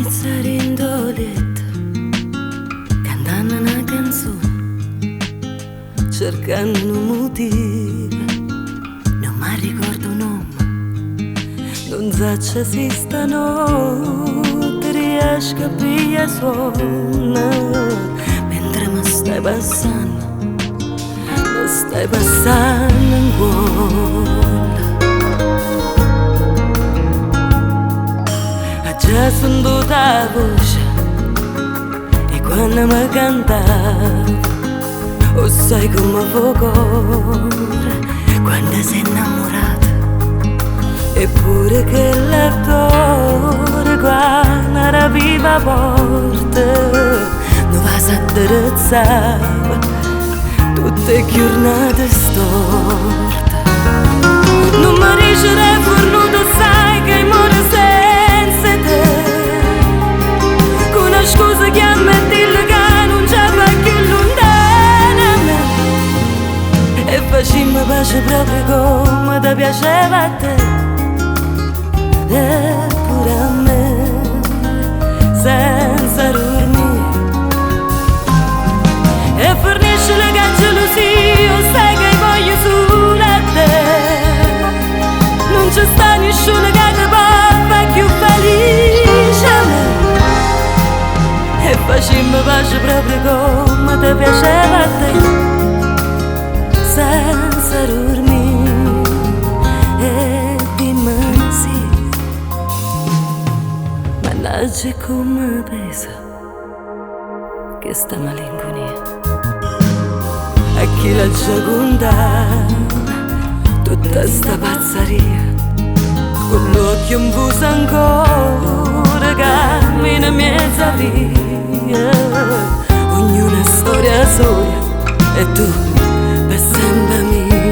Mmiezz dint 'o liett, cantann 'na canzone, cercann nu motiv, nun m'arricord 'o nomm. Nun sacc si stanott riesc a piglià suonn, mentre m' stai passann, m' stai passann 'ncuoll. Aggia sentut 'a voce 'e quann m' cantav, 'o ssaje comm fa 'o core quann s'è innammurat. Eppure chell'addore quann arapiv 'a porta, nu vas accarezzav tutt 'e jurnate storte. Nun m' dicere è fernut, sai che mor senza 'e te. Cu 'na scusa chiamm e dill ca nun c' 'a fa chiù luntan 'a me. E facimm pace proprio comm te piaceva a te. E pure a me, senza durmì. E ferniscela cu 'a gelusia, 'o ssaje che voglio sul a te. Nun ce sta nisciun che te po' fa chiù felice 'e me. E facimm pace proprio comm te piaceva a te, senza durmì. E dimm sì, mannaggia comm pesa chesta malinconia. A chi l'aggia cuntà tutta sta pazzaria, cu l'uocchie nfus ancora cammin miezz 'a via. Ognuna storia soia e tu pe sempe 'a mia.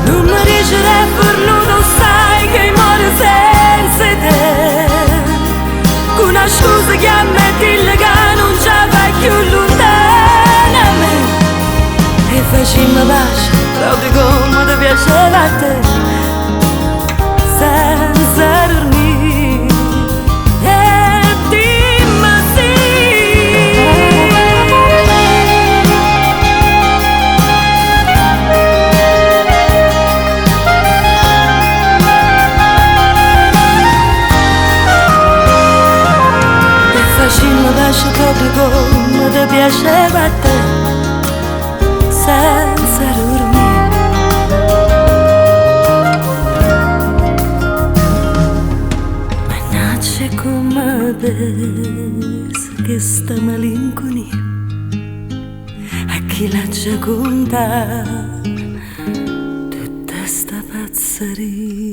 Nun m' dicere è fernut, 'o ssaje che mor senza 'e te. Cu 'na scusa chiamm e dill ca nun c' 'a fa chiù luntan 'a me. E facimm pace proprio comm te piaceva a te, senza durmì. E dimm sì. E facimm pace proprio comm te piaceva a te, senza durmì. Mannaggia comm pesa chesta malinconia, a chi l'aggia cuntà tutta sta pazzaria.